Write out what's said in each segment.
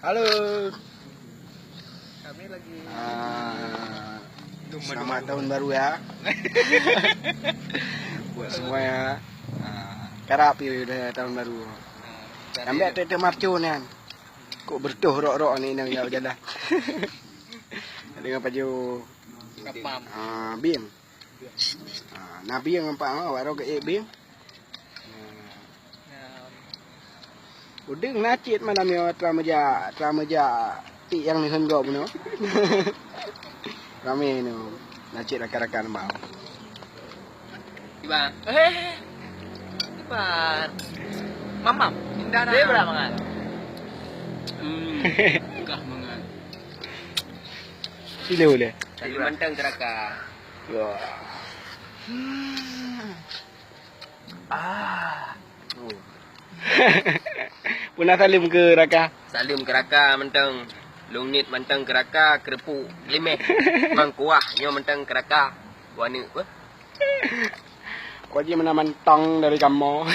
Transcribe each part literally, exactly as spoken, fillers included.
Halo. Kami lagi. Ah, selamat tahun baru ya. Buat semua ya. Ah, karap ya udah tahun baru. Sampai tu tu marcon kan. Kok bertuh rok-rok ni nang jauh jalan. Dengan baju kapam. Ah, bim. Ah, nabi yang nampak ah, baru ke bim. Udeueng na cit malam nyoe, tra meujak, tra meujak tiek nyang neuheun gob bunoe. Ramé nyoe, na cit rakan-rakan bang. Iban. Eh, Iban. Mamam. Indah dah. Dia berat mangat. Hmm, gah mangat. Sila boleh. Tadi mantang keraka. Wah. Ah. Pernah salim ke raka? Salim ke raka mantong. Lungit mantong ke raka, kerepuk limeh. Mangkuah nyoe mantong ke raka. Waneuk apa? Kau ji mana mantong dari kamu.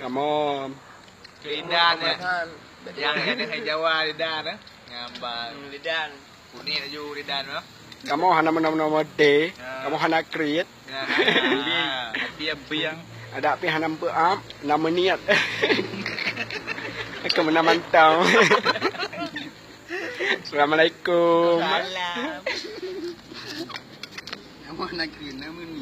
Kamu. Lidan, eh. Yang ada hai Jawa, lidan, eh. Ngambang. Hmm, lidan. Kuning laju lidan, eh. Kamu hana meunoe-noe model, ya. Kamu hana krit. Ya. Biang, biang. Ada api hana beap, nama niat. Aku mana mantau. Assalamualaikum. Salam. Nama hana krit, nama niat.